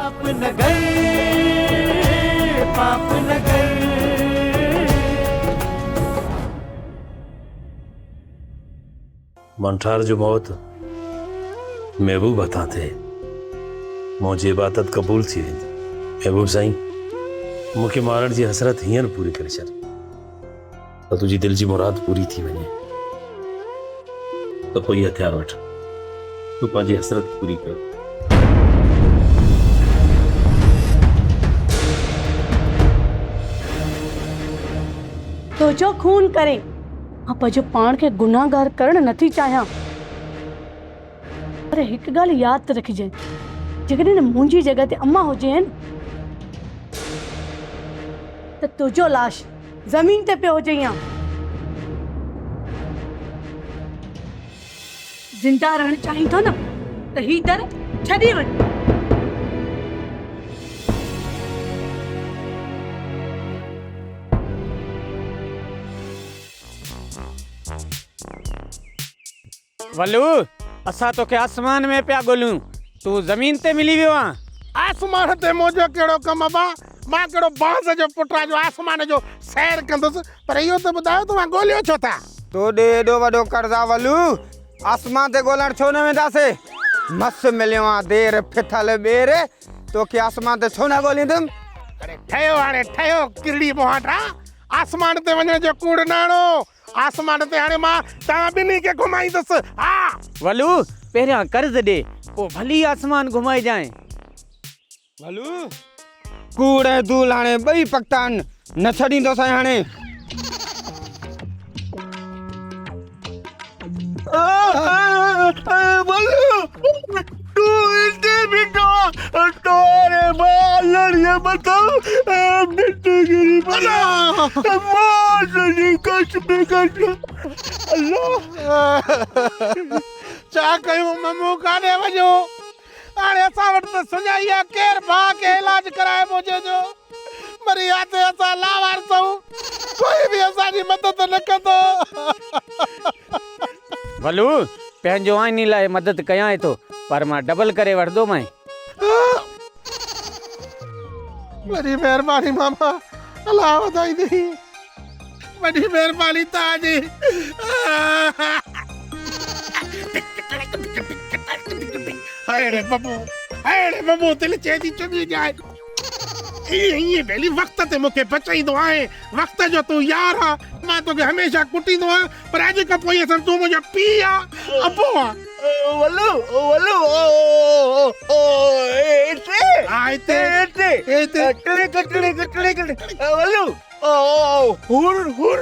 پاپ نگر پاپ نگر. منٺار جو موت محبوب هٿان ٿئي، منهنجي عبادت قبول ٿي ويندي. محبوب سائين، مون کي مارڻ جي حسرت هينئر پوري ڪري ڇڏ ته تنهنجي دل جي مراد پوري ٿي وڃي ته پوء هي هٿيار وٺ، تون پنهنجي حسرت پوري ڪر. تنهنجو خون ڪري مان پنهنجو پاڻ کي گنهگار ڪرڻ نٿي چاهيان. پر هڪ ڳالهه ياد ته رکجانء، جيڪڏهن منهنجي جڳهه تي امان هجي ها نه ته تنهنجو لاش زمين تي پيو هجي ها. زنده رهڻ چاهين ٿو نه ته هي در ڇڏي وڃ. ولو، اسان توکي آسمان ۾ پيا ڳوليون، تون زمين تي ملي ويو آن. آسمان تي منهنجو ڪهڙو ڪم ابا، مان ڪهڙو بانس جو پٽ آهيان جو آسمان جو سير ڪندس، پر اهو ته ٻڌايو توهان ڳوليو ڇو ٿا؟ تو ڏي ايڏو وڏو قرض آ ولو، آسمان تي ڳولڻ ڇو نه وينداسين؟ مس مليو آن دير ڦٿل ٻير، توکي آسمان تي ڇو نه ڳوليندم؟ اڙي ٺهيو هاڻي ٺهيو ڪرڙي مهانڊا، آسمان تي وڃڻ جو ڪوڙ نه هڻو، آسمان تي هاڻي مان توهان ٻنهي کي گهمائيندس، ها! ولو، پهريان قرض ڏي، پوء ڀلي آسمان گهمائجانء. ولو، ڪوڙ ۽ دول هاڻي ٻئي پڪتا آهن، نه ڇڏيندوسانء هاڻي. ولو، تون هتي بيٺو آن، توري ٻالڙيء مٿان ڀت ڪري پئي آ، مان تنهنجي قسم ڪڍيان، الله! ڇا ڪيون ممو، ڪاڏي وڃون؟ هاڻي اسان وٽ ته سڃائي آ، ڪير ڀاء کي علاج ڪرائي منهنجي جو مري آتي اسان لاوارث آهيون، ڪوئي به اسان جي مدد نه ڪندو. ولو، پنهنجو آئيني لاء مدد ڪيانء ٿو، پر مان ڊبل ڪري وٺندومانء. وڏي مهرباني ماما، الله وڌائيندي. وڏي مهرباني توهان جي. اڙي ببو اڙي ببو دل چئي ٿي چڱي ڄائي ائين ائين ڀيلي وقت تي مون کي بچائيندو آهين وقت جو تون يار آ مان توکي هميشه ڪٽيندو آهيان پر اڄ کان پوء سمجھ تون منهنجو پيء آ ابو آ ولو ولو او هتي ها هتي هتي هتي ٽڙڪ ٽڙڪ ٽڙڪ ولو او هر هر.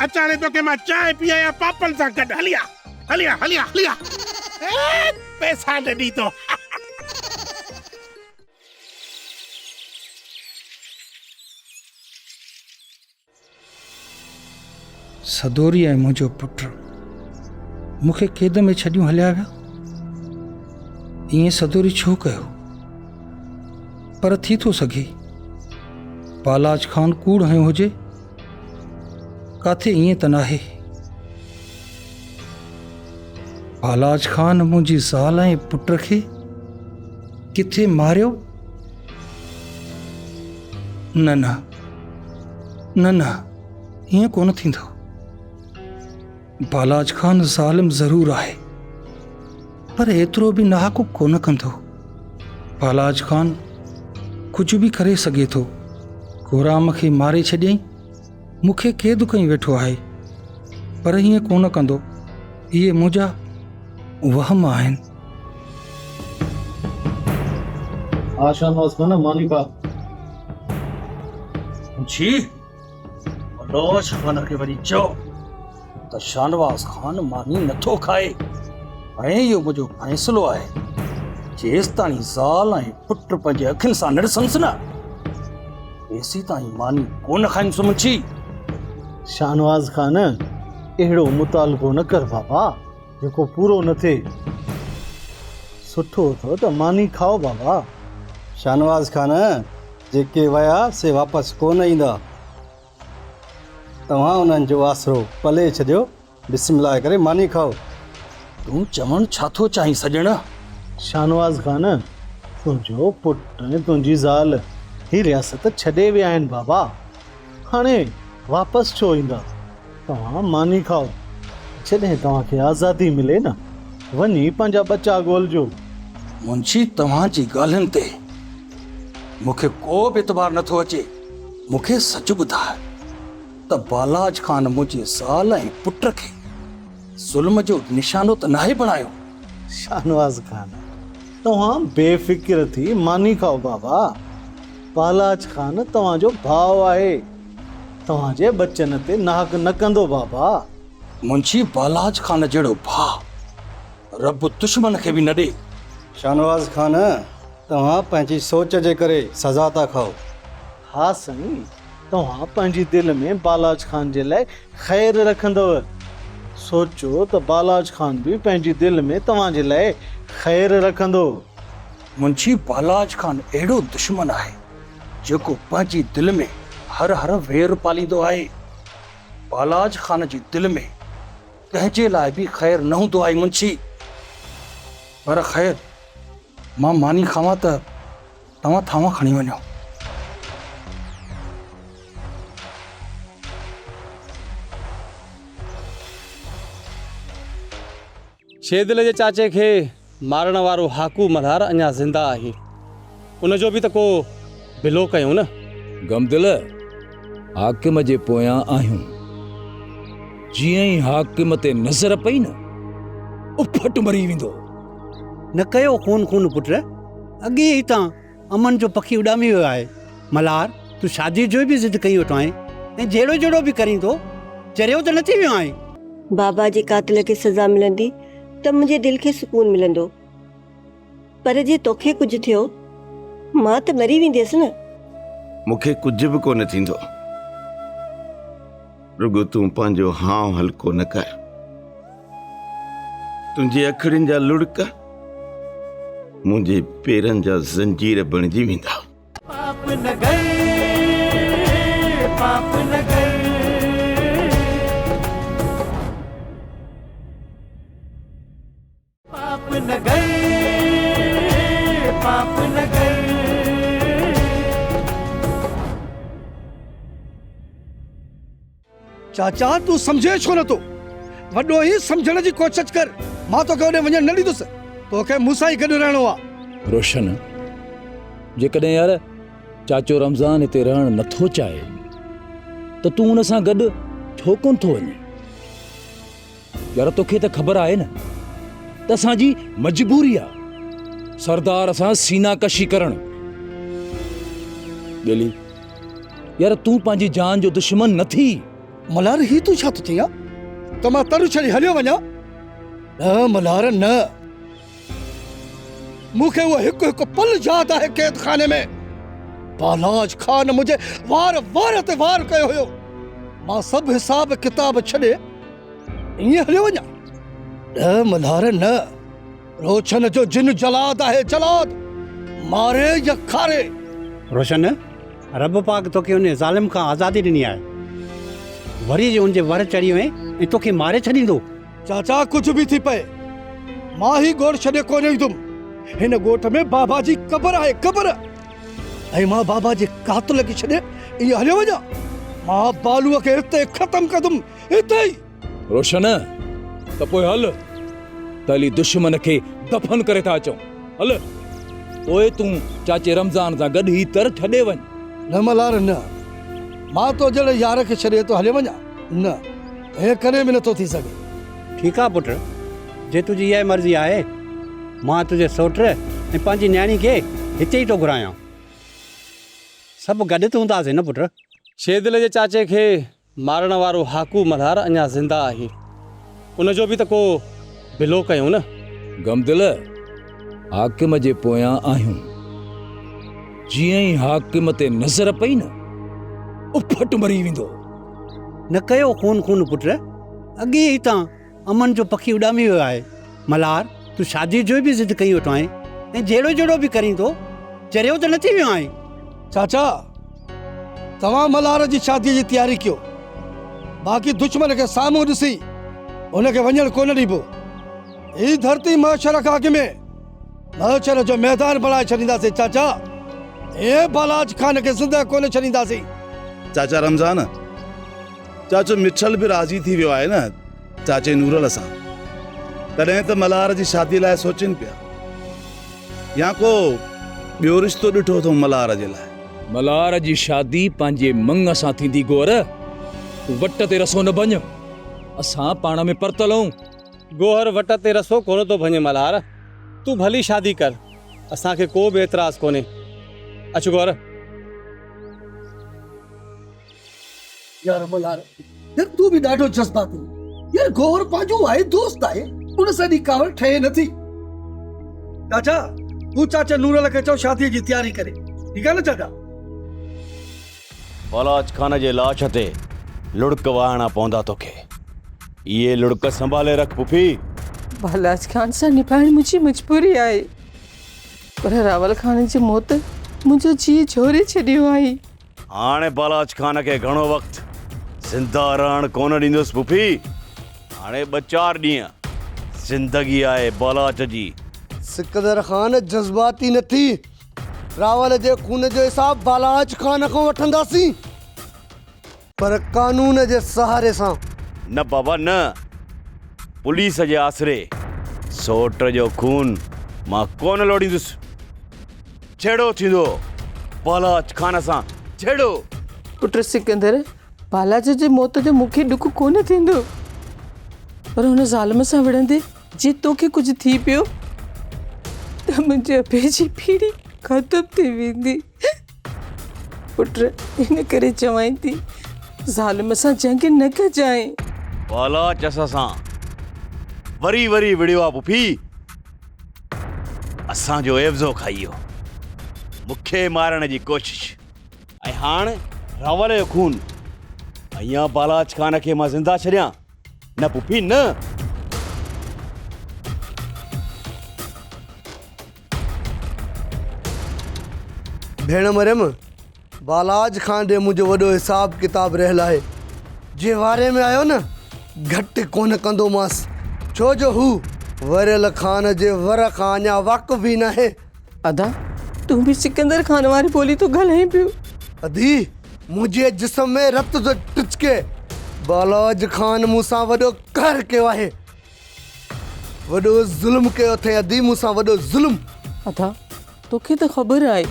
اچ هاڻي توکي مان چانهه پيايان پاپن سان گڏ هلي آ هلي آ هلي آ هلي آ پئسا نه ڏيندو. سدوري ۽ منهنجو پٽ مون کي قيد ۾ ڇڏيون هليا ويا. ائين سدوري ڇو ڪيو؟ پر ٿي ٿو سگهي بالاچ خان ڪوڙ هنيو هجي. ڪاٿي ائين ته ناهي. بالاچ خان منهنجي زال ۽ پٽ کي ڪٿي ماريو؟ نه نه نه نه ائين ڪونه ٿيندو. بالاچ خان ظالم ضرور آهي پر ايترو به ناحق ڪونه ڪندو. بالاچ خان ڪجهه به ڪري سگهي ٿو. گورام کي ماري ڇڏيائين، مون کي قيد ڪيون ويٺو آهي پر ائين ڪونه ڪندو. اهي منهنجا وهم آهن. ها شاهنواز خان ماني پاء. منشي، بلوچ خان کي وڃي چئو ته شاهنواز خان ماني نٿو کائي ۽ اهو منهنجو فيصلو آهي. جيستائين زال ۽ پٽ پنهنجي اکين سان نه ڏسنس نه، تيسيتائين ماني ڪونه کائيندس منشي. شاهنواز خان، اهڙو مطالبو نه ڪر بابا. جيڪو پورو نه ٿئي. سٺو اٿو ته ماني کائو بابا. شاهنواز خان، جيڪي ويا سي واپس ڪونه ايندا. توهان انهن جو آسرو پلي ڇڏيو. بسم الله ڪري ماني کائو. تون چوڻ ڇا ٿو چاهين سڄڻ؟ شاهنواز خان، تنهنجو پٽ ۽ تنهنجي زال هي رياست ڇڏي ويا آهن بابا. هاڻي واپس ڇو ايندا؟ توهان ماني کائو. جڏهن توهان کي آزادي ملي نه، وڃي پنهنجا ٻچا ڳولجو. منشي توهان جي ڳالهين تي مون کي ڪو به اعتبار نه ٿو اچي. مون کي سچ ٻڌاء ته بالاچ خان منهنجي زال ۽ پٽ کي ظلم جو نشانو ته ناهي بڻايو؟ شاهنواز خان، توهان بي فڪر ٿي ماني کائو بابا. بالاچ خان توهان جو ڀاء آهي. توهان جي ٻچن تي ناحق نه ڪندو بابا. منشي بالاچ خان جهڙو ڀاء رب دشمن کي به نه ڏي. شاهنواز خان، توهان پنهنجي سوچ جي ڪري سزا ٿا کائو. ها سائين، توهان پنهنجي دل ۾ بالاچ خان جي لاء خير رکندؤ. سوچو ته بالاچ خان به پنهنجي دل ۾ توهان جي لاء خير رکندو. منشي بالاچ خان اهڙو دشمن آهي، جيڪو پنهنجي دل ۾ هر هر وير پاليندو آهي. بالاچ خان جي دل ۾ ڪنهن جي لاء به خير نه هوندو آهي منشي. پر خير، مان ماني کاوان ته توهان ٿانو کڻي وڃو. شيدل جي چاچي کي مارڻ وارو هاڪو ملهار اڃا زنده آهي. ان جو به ته ڪو بلو ڪيون نه. غمدل، حاڪم جي پويان آهيون. جيئن ئي حاڪم تي نظر پئي نه، اڦٽ مري ويندو. نه ڪيو خون خون پٽ، اڳي ئي هتان امن جو پکي اڏامي ويو آهي. ملهار، تون شاديء جو به ضد ڪئي ويٺو آهين ۽ جهيڙو جهيڙو به ڪرين ٿو. چريو ته نه ٿي ويو آهين؟ بابا جي قاتل کي سزا ملندي ته منهنجي دل کي سڪون ملندو. پر جي توکي ڪجهه ٿيو، مان ته مري وينديس نه. مون کي ڪجهه به ڪونه ٿيندو. رڳو تون پنهنجو هانء هلڪو نه ڪر. تنهنجي اکڙين جا لڙڪ منهنجي پيرن جا زنجير بڻجي ويندا. پاپ نگر پاپ نگر. پاپ نگر پاپ نگر. چاچا تون سمجهين ڇو نٿو؟ وڏو آهين سمجهڻ جي ڪوشش ڪر، مان توکي اوڏي وڃڻ نه ڏيندس، توکي مون سان ئي گڏ رهڻو آ. روشن، جيڪڏهن يار چاچو رمضان هتي رهڻ نٿو چاهي ته تون ان سان گڏ ڇو ڪونه ٿو وڃين؟ يار توکي ته خبر آهي نه ته اسان جي مجبوري آ سردار سان سينا ڪشي ڪرڻ. ٻيلي يار تون پنهنجي جان جو دشمن نه ٿي. ملهار هي تون ڇا ٿو چئين ته مان تر ڇڏي هليو وڃان؟ نه ملهار نه. مون کي اهو هڪ هڪ پل ياد آهي قيد خاني ۾ بالاچ خان منهنجي وار وار تي وار ڪيو هيو. مان سڀ حساب ڪتاب ڇڏي ائين هليو وڃان؟ نه ملهار نه، روشن جو جن جلاد آهي جلاد، ماري يا کاري. روشن، رب پاڪ توکي ان ظالم کان آزادي ڏني آهي، وري جي ان جي ور چڙهي وئين ۽ توکي ماري ڇڏيندو. چاچا ڪجهه به ٿي پئي، مان هي ڳوٺ ڇڏي ڪونه ايندم. هن ڳوٺ ۾ بابا جي قبر آهي قبر. ۽ مان بابا جي قاتل کي ڇڏي ائين هليو وڃان؟ مان بالوء کي هتي ختم ڪندم، هتي ئي! روشن، ته پوء هل ته هلي دشمن کي دفن ڪري ٿا اچون. هل، پوء تون چاچي رمضان سان گڏ هي تر ڇڏي وڃ. نه ملهار نه، مان تو جهڙي يار کي ڇڏي هتو هليو وڃان؟ نه، ائين ڪڏهن به نٿو ٿي سگهي. ٺيڪ آ پٽ، جي تنهنجي اها ئي مرضي آهي، مان تنهنجي سئوٽ ۽ پنهنجي نياڻي کي هتي ئي ٿو گهرايان. سڀ گڏ ته هونداسين نه پٽ. شيدل جي چاچي کي مارڻ وارو هاڪو ملهار اڃا زنده آهي. ان جو به ته ڪو بلو ڪيون نه. غمدل، حاڪم جي پويان آهيون. جيئن ئي حاڪم تي نظر پئي نه، اڦٽ مري ويندو. نه ڪيو خون خون پٽ، اڳي ئي هتان امن جو پکي اڏامي ويو آهي. ملهار، تون شاديء جو به ضد ڪئي ويٺو آهين ۽ جهيڙو جهيڙو به ڪرين ٿو. چريو ته نه ٿي ويو آهين؟ چاچا، توهان ملهار جي شاديء جي تياري ڪيو. باقي دشمن کي سامهون ڏسي هن کي وڃڻ ڪونه ڏبو. هي ڌرتي محشر کان اڳ ۾ محشر جو ميدان بڻائي ڇڏينداسين چاچا. ائين بالاچ خان کي زنده ڪونه ڇڏينداسين. چاچا رمضان، چاچو مٺل به راضي ٿي ويو آهي نه چاچي نورل سان. تڏهن ته ملهار جي شادي لاء سوچين پيا. يا ڪو ٻيو رشتو ڏٺو اٿئون ملهار جي لاء؟ ملهار جي شادي پنهنجي مڱ سان ٿيندي گوهر. تون وٽ تي رسو نه ڀڃ. اسان پاڻ ۾ پرتل آهيون. گوهر وٽ تي رسو ڪونه ٿو ڀڃي ملهار. تون ڀلي شادي ڪر. اسان کي ڪو به اعتراض ڪونهي. اچ گوهر. يار ملهار يار تون به ڏاڍو جذباتي يار گوهر پنهنجو آهي دوست آهي ان سان ايڏي ڪاوڙ ٺهي نٿي. چاچا تون چاچا نورل کي چئو شادي جي تياري ڪري ٺيڪ آهي نه چاچا. بالاچ خان جي لاش تي لڙڪ وهائڻا پوندا توکي. اهي لڙڪ سنڀالي رک پڦي. بالاچ خان سان نڀائڻ منهنجي مجبوري آهي پر راول خان جي موت منهنجو جيء جهوري ڇڏيو آهي. هاڻي بالاچ خان کي گهڻو وقت زنده رهڻ ڪونه ڏيندس پڦي. هاڻي ٻه چار ڏينهن زندگي آهي بالاچ جي. سڪندر خان جذباتي نه ٿي. راول جي خون جو حساب بالاچ خان کان وٺنداسين پر قانون جي سهاري سان. نه بابا نه. پوليس جي آسري سوٽ جو خون مان ڪونه لوڙيندس. جهيڙو ٿيندو بالاچ خان سان جهيڙو. پٽ سڪندر، بالاچ جي موت جو مون کي ڏک ڪونه ٿيندو پر هن ظالم سان وڙهندي جي توکي ڪجهه ٿي پيو ته منهنجي ابي جي پيڙهي ختم ٿي ويندي. پٽ ان ڪري چوانء ٿي ظالم سان جنگ نه ڪجانء. بالاچ اسان سان وري وري وڙهيو آ پڦي. اسان جو عيوضو کائي ويو. مون کي مارڻ جي ڪوشش ۽ هاڻ راول جو خون. اڃا بالاچ خان کي مان زنده ڇڏيان؟ نه پڦي نه. ڀيڻ مريم، بالاچ خان ڏي منهنجو وڏو حساب ڪتاب رهيل آهي. جي واري ۾ آيو نه، گهٽ ڪونه ڪندومانس، ڇو جو هو وريل خان جي ور کان اڃا واقف ئي ناهي. ادا، تون به سڪندر خان واري ٻولي ٿو ڳالهائين پيو. ادي، منهنجي جسم ۾ رت ٿو ٽچڪي. بالاچ خان مون سان وڏو قهر ڪيو آهي. وڏو ظلم ڪيو اٿئي ادي مون سان وڏو ظلم. ادا توکي ته خبر آهي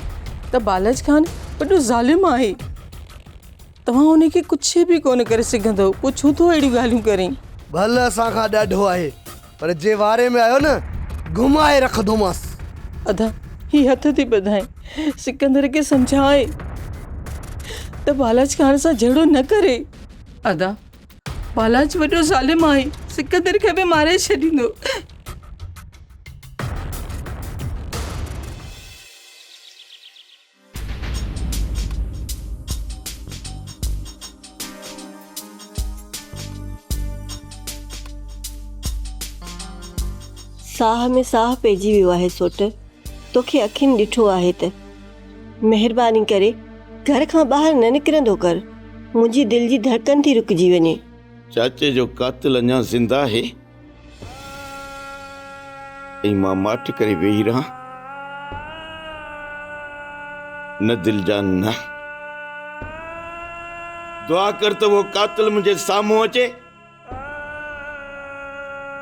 ته بالاچ خان وڏو ظالم آهي. توهان ان کي ڪجهه به ڪونه ڪري سگهندؤ پوء ڇو ٿو اهڙيون ڳالهيون ڪرين. ڀل اسان کان ڏاڍو آهي پر جي واري ۾ آيو نه گهمائي رکندومانس. ادا هي هٿ ٿي ٻڌائين سڪندر کي سمجهاء ته بالاچ خان سان جهيڙو نه ڪري. ادا بالاچ وڏو ظالم آهي، سڪندر کي به ماري ڇڏيندو. ساهه ۾ ساهه پئجي ويو آهي سوٽ، توکي اکين ڏٺو آهي ته. مهرباني ڪري گهر کان ٻاهر نه نڪرندو ڪر، منهنجي دل جي ڌڙڪن ٿي رڪجي وڃي. چاچي جو قاتل اڃا زنده آهي ۽ مان ماٺ ڪري ويهي رهان؟ نه دلجان نه. دعا ڪر ته اهو قاتل منهنجي سامهون اچي.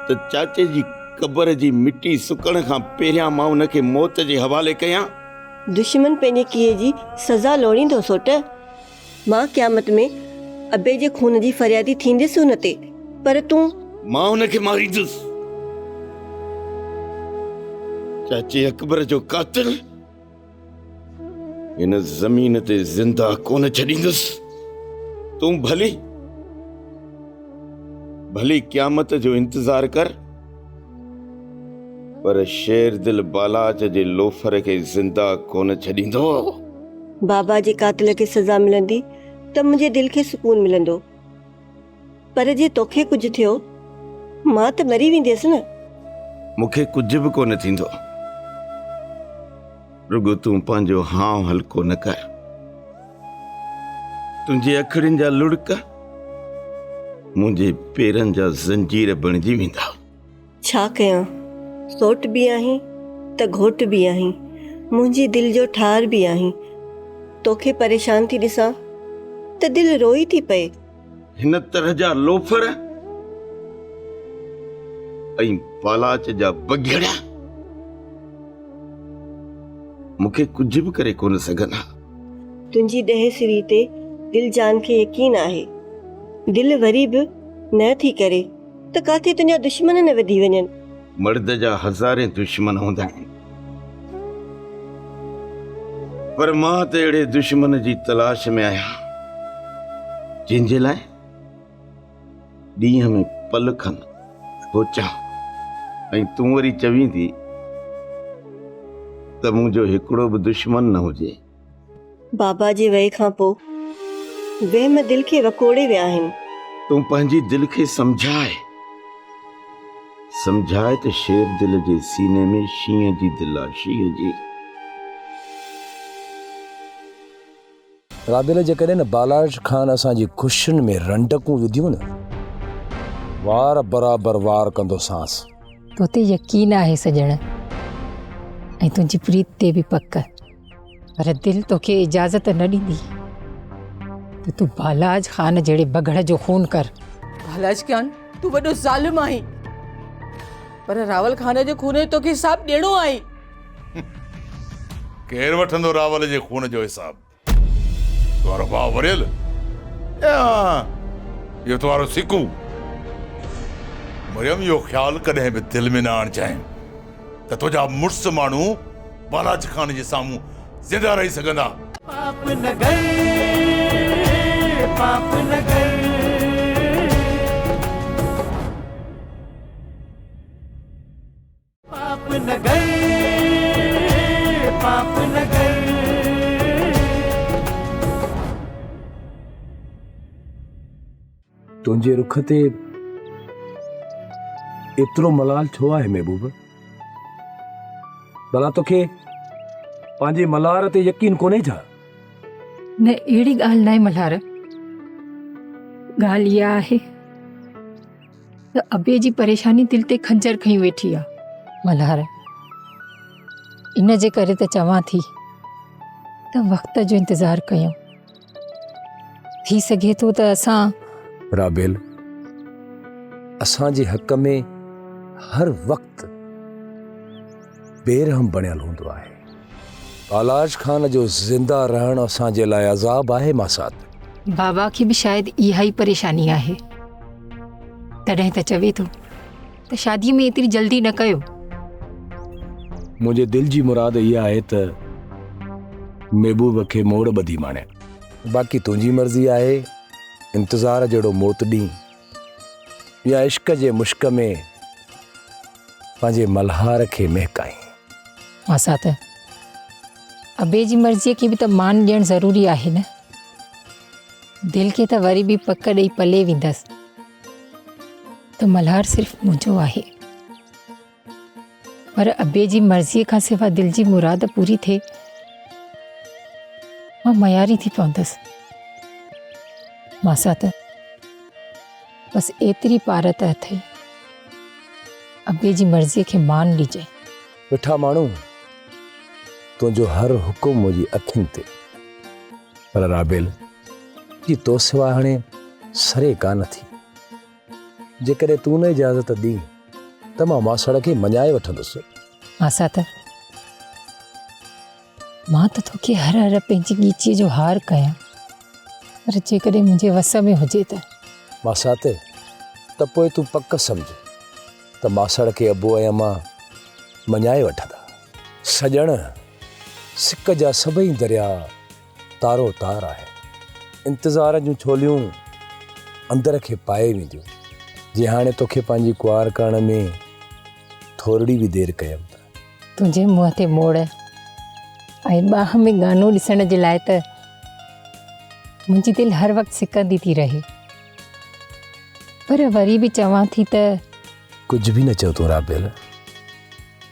ته چاچي جي قبر جي مٽي سڪڻ کان پهريان مان ان کي موت جي حوالي ڪيان. دشمن پنهنجي ڪيئي جي سزا لوڙيندو سوٽ. مان قيامت ۾ ابي جي خون جي فريادي ٿينديس ان تي، پر تون. مان ان کي ماريندس. چاچي اڪبر جو قاتل. هن زمين تي زنده ڪونه ڇڏيندس. تون ڀلي ڀلي قيامت جو انتظار ڪر، پر شير دل بالاچ جي لوفر کي زنده ڪونه ڇڏيندو. بابا جي قاتل کي سزا ملندي ته منهنجي دل کي سڪون ملندو. پر جي توکي ڪجهه ٿيو، مان ته مري وينديس نه. مون کي ڪجهه به ڪونه ٿيندو. رڳو تون پنهنجو هانء هلڪو نه ڪر. تنهنجي اکڙين جا لڙڪ منهنجي پيرن جا زنجير بڻجي ويندا. ڇا ڪيان، سوٽ به آهين ته گهوٽ به آهين، منهنجي دل جو ٺار به آهين. توکي پريشان ٿي ڏسان ته دل روئي ٿي پئي. هن طرح جا لوفر ۽ بالاچ جا بگهڙ مون کي ڪجهه به ڪري ڪونه سگهن ها. تنهنجي ڏهه سري تي دل جان کي يقين آهي. دل وري به نه ٿي ڪري ته ڪاٿي تنهنجا دشمن نه وڌي وڃن. مرد جا هزارين دشمن هوندا آهن پر مان ته اهڙي دشمن جي تلاش ۾ آهيان جنهن جي لاء ڏينهن ۾ پل کن سوچان ۽ تون وري چوين ٿي ته منهنجو هڪڙو به دشمن نه هجي. بابا جي وئي کان پوء وهم دل کي وڪوڙي ويا آهن. تون پنهنجي دل کي سمجهاء. سمجهاء ته شير دل جي سيني ۾ شينهن جي دل آ، شينهن جي. رابيل جيڪڏهن نه بالاچ خان اسان جي خوشين ۾ رنڊڪون وڌيون نه وار برابر وار ڪندوسانس. تو تي يقين آهي سڄڻ ۽ تنهنجي پريت تي به پڪ پر دل توکي اجازت نه ڏيندي ته تون بالاچ خان جهڙي بگهڙ جو خون ڪر. بالاچ خان تون وڏو ظالم آهين پر راول خان جي خون جو توکي حساب ڏيڻو آهي. ڪير وٺندو راول جي خون جو حساب؟ تمهارو ڀاء وريل يا اهو تمهارو سڪو؟ مريم اهو خيال ڪڏهن به دل ۾ نه آڻجانء ته تنهنجا مڙس ماڻهو بالاچ خان جي سامهون زنده رهي سگهندا. پاپ نگر پاپ نگر. پاپ نگر پاپ نگر. تنهنجي رخ تي ايترو ملال ڇو آهي محبوب؟ ڀلا توکي پنهنجي ملهار تي يقين ڪونهي ڇا؟ نه اهڙي ڳالهه ناهي ملهار. ڳالهه اها آهي ته ابي جي پريشاني دل تي خنجر کنيون ويٺي آ. ملهار، ان جي ڪري ته چوان ٿي ته وقت جو انتظار ڪيون. ٿي سگهي ٿو ته اسان. رابيل، اسان جي حق ۾ هر وقت بي رحم بڻيل هوندو آهي. بالاچ خان جو زنده رهڻ اسان جي لاء عذاب آهي ماسات. بابا کي به شايد اها ئي پريشاني آهي. تڏهن ته چوي ٿو ته شاديء ۾ ايتري جلدي نه ڪيو. منهنجي دل جي مراد اها آهي ته محبوب کي موڙ ٻڌي ماڻيان. باقي تنهنجي مرضي آهي انتظار جهڙو موت ڏين يا عشق جي مشڪ ۾ پنهنجي ملهار کي مهڪائين. ماسات، ابي جي مرضيء کي به ته مان ڏيڻ ضروري آهي نه. دل کي ته وري به پڪ ڏئي پلي ويندس ته ملهار صرف منهنجو آهي. پر ابي جي مرضيء کان سوا دل جي مراد پوري ٿئي، مان مياري ٿي پوندس. ماسات، بس ايتري پارت اٿئي. ابي جي مرضيء کي مان ڏجانء. مٺا ماڻهو، تنهنجو هر حڪم منهنجي اکين تي. پر رابيل جي تو سوا هاڻي سري ڪانه ٿي. جيڪڏهن تون نه اجازت ڏين ته مان ماسڙ کي مڃائي وٺندس. ماسات، مان ته توکي هر هر پنهنجي ڳيچيء جو هار ڪيان، پر جيڪڏهن منهنجي وس ۾ هجي ته. ماسات، ته پوء تون پڪ سمجهه ته ماسڙ کي ابو ۽ امان مڃائي وٺندا. سڄڻ، سڪ جا سڀئي درياء تارو تار آهن. انتظار جون ڇوليون اندر کي پائي وينديون. جي هاڻي توکي پنهنجي ڪنوار ڪرڻ ۾ ٿورڙي به دير ڪيم ته. تنهنجي منهن تي موڙ ۽ ٻانهن ۾ ڳانو ڏسڻ جي لاء ته منهنجي دل هر وقت سڪندي ٿي رهي. پر وري به چوان ٿي ته. ڪجهه به نه چئو تون رابيل.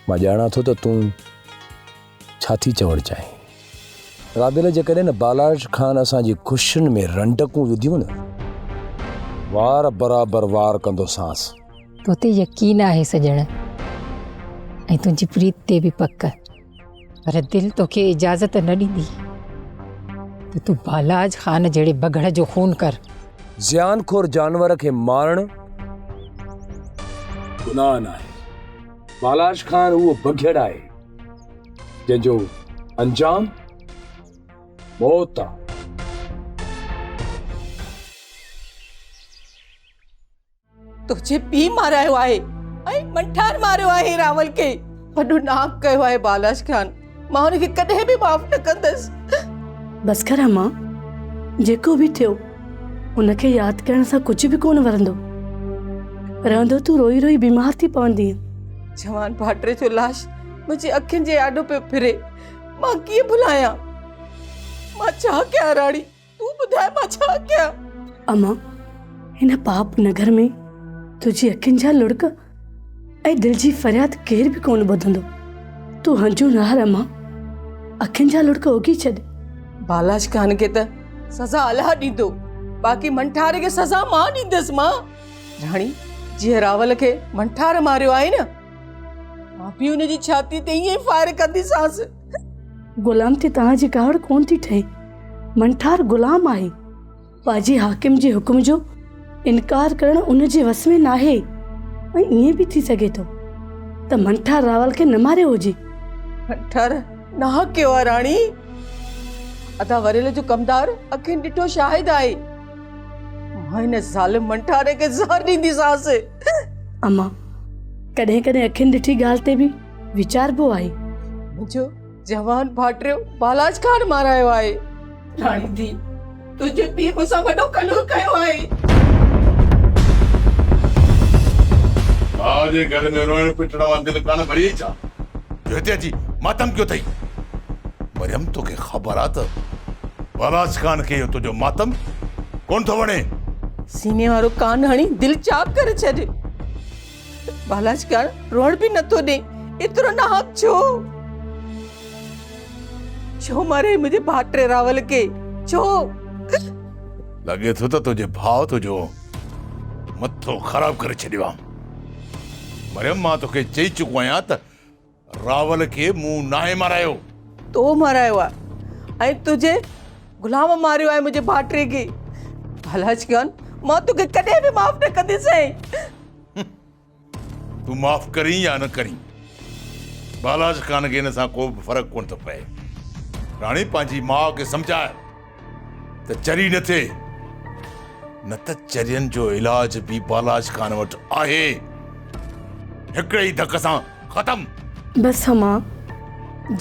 مان ڄاڻان ٿو ته تون ڇا ٿي چوڻ چاهين. رابيل جيڪڏهن نه بالاچ خان اسان جي خوشين ۾ رنڊڪون وڌيون نه وار برابر وار ڪندوسانس. تو تي يقين آهي سڄڻ. ۽ تنهنجي پريت تي به پڪ، پر دل توکي اجازت نه ڏيندي ته تون بالاج خان جهڙي بگهڙ جو خون ڪر. زيان خور جانور کي مارڻ گناهه ناهي. بالاچ خان اهو بگهڙ آهي، جنهن جو انجام موت آ. تنهنجي پيء مارايو آهي ۽ منٺار ماريو آهي راول کي. وڏو ناحق ڪيو آهي بالاش خان، مان هن کي ڪڏهن به معاف نه ڪندس. بس ڪر امان، جيڪو به ٿيو ان کي ياد ڪرڻ سان ڪجهه به ڪونه ورندو. رهندو تون روئي روئي بيمار ٿي پوندينء. جوان ڀاٽري جو لاش منهنجي اکين جي آڏو پيو ڦري، مان ڪيئن ڀلايان؟ مان ڇا ڪيان راڻي؟ تون ٻڌاء مان ڇا ڪيان؟ امان، هن پاپ نگر ۾ تنهنجي اکين جا لڙڪ ۽ دل جي فرياد ڪير به ڪونه ٻڌندو. تون هنجون نه هار امان، اکين جا لڙڪ اگهي ڇڏ. بالاش خان کي ته سزا الله ڏيندو، باقي منٺار کي سزا مان ڏيندس مان. راڻي، جيئن راول کي منٺار ماريو آهي نه، مان به ان جي ڇاتي تي ائين ئي فائر ڪنديسانس. غلام تي توهان جي ڪاوڙ ڪونه ٿي ٺهي. منٺار غلام آهي. پنهنجي حاڪم جي حڪم جو انڪار ڪرڻ ان جي وس ۾ ناهي ۽ ائين به ٿي سگهي ٿو ته منٺار راول کي نه ماريو هجي. منٺار ناحق ڪيو آهي راڻي. ادا وريل جو ڪمدار اکين ڏٺو شاهد آهي. مان هن ظالم منٺار کي زهر ڏينديسانس. امان، ڪڏهن ڪڏهن اکين ڏٺي ڳالهه تي به ويچاربو آهي. منهنجو جوان ڀاٽريو بالاچ خان مارايو آهي. راڻي ڌي، تنهنجي پيء مون سان وڏو ڪلور ڪيو آهي. ڀاء جي گهر ۾ روئڻ پٽڻ مان دل ڪانه ڀري ڇا؟ جو هتي اچي ماتم ڪيو اٿئي. مريم توکي خبر آ ته بالاچ خان کي اهو تنهنجو ماتم ڪونه ٿو وڻي. سيني وارو ڪان هڻي دل چاڪ ڪري ڇڏ. بالاچ خان روئڻ به نٿو ڏي، ايترو ناحق ڇو؟ ڇو ماريائين منهنجي ڀاٽري راول کي، ڇو؟ لڳي ٿو ته تنهنجي ڀاء تنهنجو مٿو خراب ڪري ڇڏيو آ. مريم مان توکي چئي چڪو آهيان ته راول کي مون ناهي مارايو. تو مارايو آهي ۽ تنهنجي غلام ماريو آهي منهنجي ڀاٽري کي. بالاچ خان مان توکي ڪڏهن به معاف نه ڪنديسين. تون معاف ڪرين يا نه ڪرين، بالاچ خان کي ان سان ڪو به فرق ڪونه ٿو پئي. راڻي پنهنجي ماء کي سمجهاء ته چري نه ٿئي، نه ته چرين جو علاج به بالاچ خان وٽ آهي. هڪڙي ئي ڌڪ سان ختم. بس امان،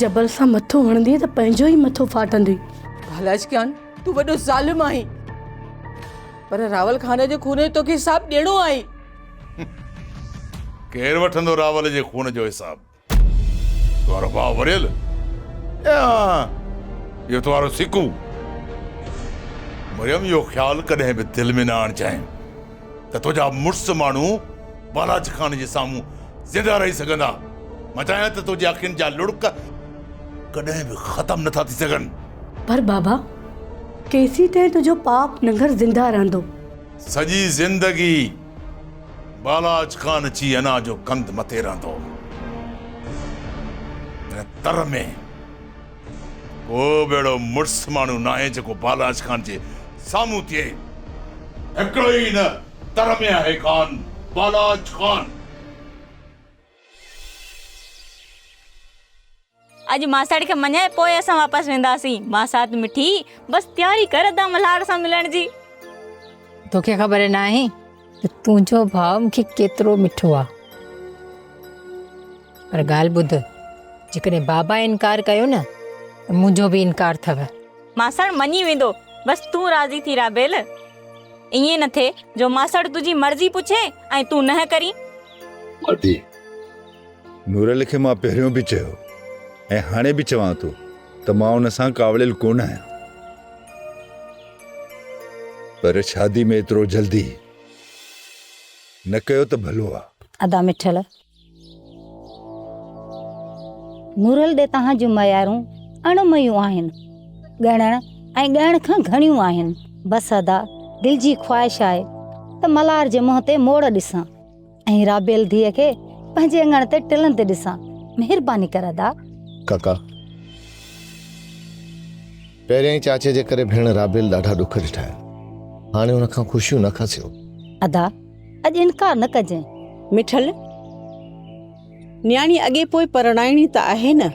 جبل سان مٿو هڻندينء ته پنهنجو ئي مٿو ڦاٽندوئي. بالاچ خان، تون وڏو ظالم آهين. پر راول خان جي خون جو توکي حساب ڏيڻو آهي. ڪير وٺندو راول جي خون جو حساب؟ تنهنجو ڀاء وريل يا اهو تنهنجو سڪو؟ مريم اهو خيال ڪڏهن به دل ۾ نه آڻجانء ته تنهنجا مڙس ماڻهو بالاچ خان جي سامهون زنده رهي سگهندا. مان چاهيان ته تنهنجي اکين جا لڙڪ ڪڏهن به ختم نٿا ٿي سگهن. پر بابا ڪيسيتائين تنهنجو پاپ ننگر زنده رهندو؟ سڄي زندگي بالاچ خان جي انا جو ڪنڌ مٿي رهندو. هن تر ۾ ڪو به اهڙو مڙس ماڻهو ناهي جيڪو بالاچ خان جي سامهون ٿئي. هڪڙو ئي هن تر ۾ آهي خان، بالاچ خان. اڄ ماساڙي کي مڃائي پوء اسان واپس وينداسين. ماسات مٺي، بس تياري ڪر ادا ملهار سان ملڻ جي. توکي خبر ناهي ته تنهنجو ڀاء مون کي ڪيترو مٺو آ. پر ڳالهه ٻڌ، جيڪڏهن بابا انڪار ڪيو نه ته منهنجو به انڪار اٿو. ماسڙ مڃي ويندو، بس تون راضي ٿي رابيل. ائين نه ٿئي جو ماسڙ تنهنجي مرضي پڇي ۽ تون ننهن ڪرين. ادي، نورل کي مان پهريون به چيو ۽ هاڻي به چوان ٿو ته مان ان سان ڪاوڙيل ڪونه آهيان. پر شادي ۾ ايترو جلدي نه ڪيو ته ڀلو آ. ادا مٺل، نورل ڏي توهان جون ميارون اڻ ميون آهن، ڳڻڻ ۽ ڳائڻ کان گهڻيون آهن. بس ادا، دل جي خواهش آهي ته ملهار جي منهن تي موڙ ڏسان. ۽ رابيل ڌيء کي پنهنجي اڱڻ تي ٽلندي ڏسان. مهرباني ڪر ادا. ڪاڪا، پهريائين ئي چاچي جي ڪري ڀيڻ رابيل ڏاڍا ڏک ڏٺا آهن. هاڻي ان کان خوشيون نه کسيو. ادا، اڄ انڪار نه ڪجانء. مٺل، نياڻي اڳي پوء پرڻائڻي ته آهي نه،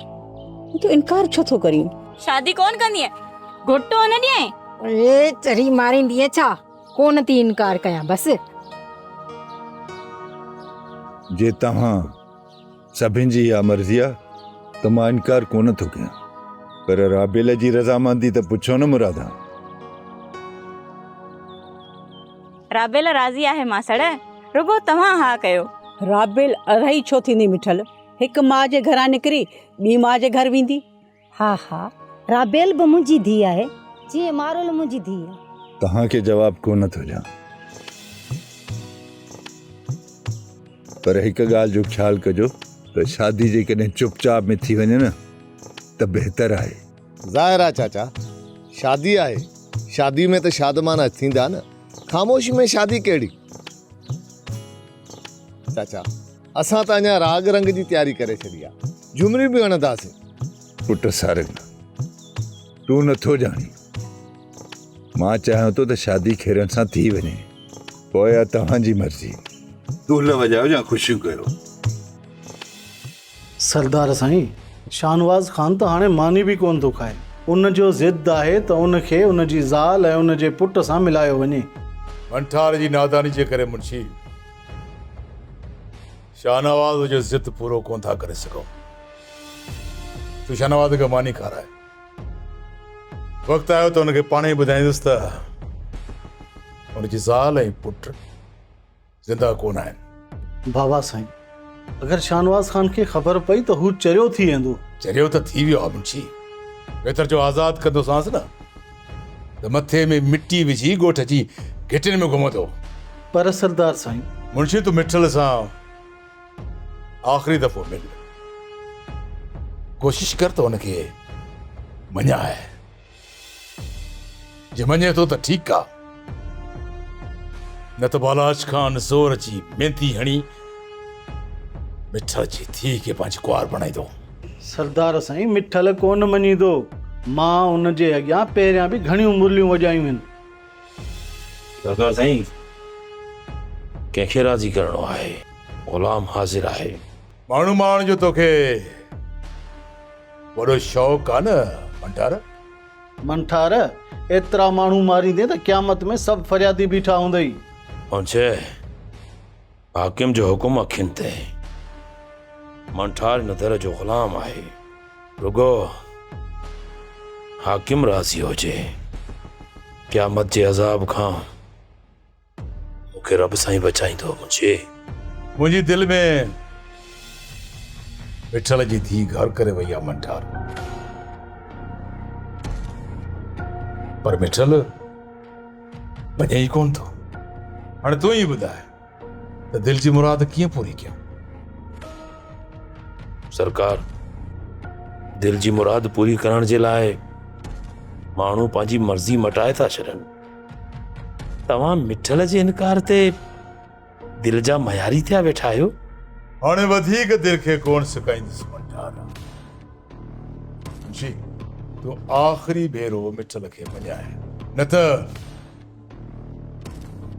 تون انڪار ڇو ٿو ڪرين؟ شادي ڪونه ڪندينء؟ گهٽو نه ڏيانء؟ اڙي چري ماريندينء ڇا؟ ڪونه ٿي انڪار ڪيان بس. جي توهان سڀن جي اها مرضي آ ته مان انڪار ڪونه ٿو ڪيان پر رابيل جي رضامندي ته پڇو نه مرادان. رابيل راضي آهي ماسڙ، رڳو توهان ها ڪيو. رابيل ارهي ڇو ٿيندي مٺل، هڪ ماء جي گهران نڪري ٻي ماء جي گهر ويندي. ها ها رابيل به منهنجي ڌيء آهي جيئن مارول منهنجي ڌيء آهي. توهان کي جواب ڪونه ٿو ڏيان پر هڪ ڳالهه جو خيال ڪجو ته شادي جيڪڏهن چپ چاپ ۾ ٿي وڃي نه ته بهتر آهي. ظاهر آ چاچا شادي آهي شادي ۾ ته شادمانا ٿيندا نه خاموشي ۾ شادي ڪهڙي. چاچا اسان ته اڃا راڳ رنگ جي تياري ڪري ڇڏي آ جهمريون به هڻنداسين. پٽ سارنگ تون نٿو ڄاڻين مان چاهيان ٿو ته شادي خيرن سان ٿي وڃي پوء اها توهان جي مرضي. دهل وڄايو يا خوشيون ڪيو. سردار سائين، شاهنواز خان ته هاڻي ماني به ڪونه ٿو کائي. ان جو ضد آهي ته ان کي ان جي زال ۽ ان جي پٽ سان ملايو وڃي. منٺار جي ناداني جي ڪري منشي شاهنواز جو ضد پورو ڪونه ٿا ڪري سگهون. تون شاهنواز کي ماني کاراء. وقت آيو ته ان کي پاڻ ئي ٻڌائيندس ته ان جي زال ۽ پٽ زنده ڪونه آهن. بابا سائين، اگر شاهنواز خان کي خبر پئي ته هو چريو ٿي ويندو. چريو ته ٿي ويو آهي منشي. ويتر جو آزاد ڪندوسانس نه ته مٿي ۾ مٽي وجهي ڳوٺ جي گهٽين ۾ گهمندو. پر سردار سائين. منشي تون مٺل سان آخري دفعو مل. ڪوشش ڪر ته ان کي مڃاء. جي مڃي ٿو ته ٺيڪ آ، نه ته بالاچ خان زور جي مينتي هڻي مٺل جي ڌيء کي پنهنجي ڪنوار بڻائيندو. سردار سائين مٺل ڪونه مڃيندو. مان ان جي اڳيان پهريان به گهڻيون مرليون وڄايون آهن. سردار سائين ڪنهن کي راضي ڪرڻو آهي، غلام حاضر آهي. ماڻهو مارڻ جو توکي وڏو شوق آ نه منٺار؟ منٺار، ايترا ماڻهو ماريندين ته قيامت ۾ سڀ فريادي بيٺا هوندئي. پهچي، حاڪم جو حڪم اکين تي. منٺار هن در جو غلام آهي. رڳو حاڪم راضي هجي. قيامت جي عذاب کان مون کي رب سائين بچائيندو. منهنجي. منهنجي دل ۾ مٺل جي ڌيء گهر ڪري وئي آ منٺار. پر مٺل مڃي ئي ڪونه ٿو. هاڻي تون ئي ٻڌاء ته دل جي مراد ڪيئن پوري ڪيان؟ سرڪار، دل جي مراد پوري ڪرڻ جي لاء ماڻهو پنهنجي مرضي مٽائي ٿا ڇڏن. توهان مٺل جي انڪار تي دل جا مياري ٿيا ويٺا آهيو. هاڻي وڌيڪ دل کي ڪونه سڪائيندس منٺار. منشي، تون آخري ڀيرو مٺل کي مڃاء، نه ته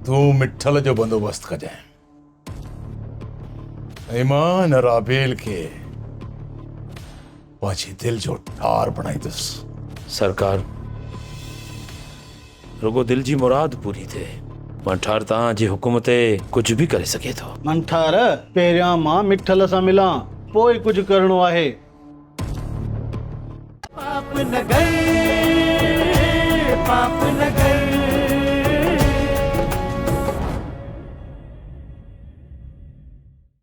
تون مٺل جو بندوبست ڪجانء ۽ مان هن رابيل کي پنهنجي دل جو ٺار بڻائيندس. سرڪار، رڳو دل جي مراد پوري ٿئي. منٺار توهان جي حڪم تي ڪجهه به ڪري سگهي ٿو. منٺار، پهريان مان مٺل سان ملان، پوء ڪجهه ڪرڻو آهي. پاپ نگر، پاپ نگر.